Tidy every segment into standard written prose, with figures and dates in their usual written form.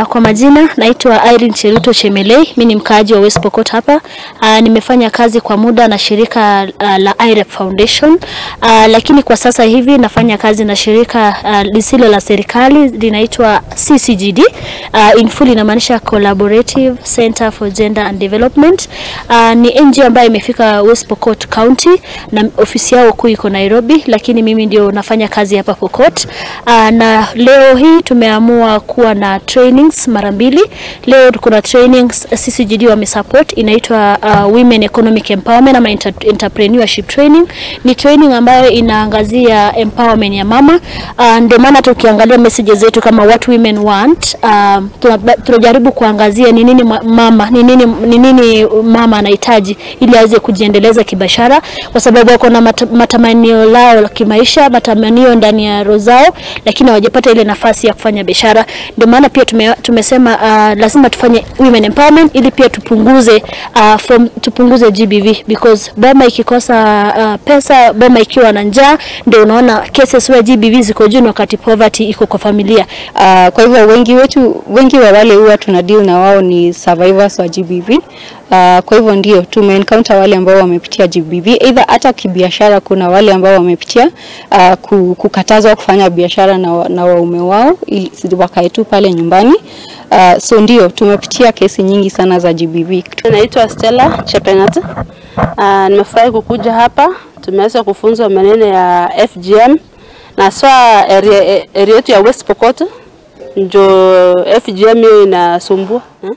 Kwa majina naitwa Irene Cheruto Chemelei, mimi ni mkaaji wa West Pokot hapa. Nimefanya kazi kwa muda na shirika la IREP Foundation, lakini kwa sasa hivi nafanya kazi na shirika lisilo la serikali linaitwa CCGD. In full inamaanisha Collaborative Center for Gender and Development. Ni NGO ambayo imefika West Pokot County na ofisi yao kuu iko Nairobi, lakini mimi ndio nafanya kazi hapa Pokot. Na leo hii tumeamua kuwa na trainings mara mbili. Leo kuna trainings CCGD wamesupport, inaitwa Women Economic Empowerment ama Entrepreneurship Training. Ni training ambayo inaangazia empowerment ya mama. Ndio maana tukiangalia messages zetu kama what women want, tunajaribu kuangazia ni nini mama, ni nini mama anahitaji ili aweze kujiendeleza kibiashara, kwa sababu wako na matamanio lao la kimaisha, matamanio ndani ya roho zao, lakini hawajapata ile nafasi ya kufanya biashara. Ndio maana pia tumesema lazima tufanye women empowerment ili pia tupunguze GBV, because boma ikikosa pesa, boma ikiwa na njaa, ndio unaona cases where GBV ziko juu, wakati poverty iko kwa familia. Kwa hivyo wengi wetu, wengi wa wale huwa tuna deal na wao ni survivors wa GBV. Kwa hivyo ndio tume encounter wale ambao wamepitia GBV, either hata kibiashara. Kuna wale ambao wamepitia kukatazwa kufanya biashara na waume wao ili wakae tu pale nyumbani. So ndio tumepitia kesi nyingi sana za GBV. Naitwa Stella Chepengat. Nimefurahi kukuja hapa. Tumeweza kufunzwa maneno ya FGM na swa area yetu ya West Pokot ndio FGM hiyo inasumbua, eh?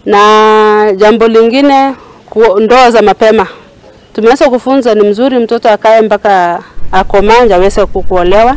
Na jambo lingine, ndoa za mapema. Tumeweza kufunza ni mzuri mtoto akae mpaka akomanja aweze kuolewa.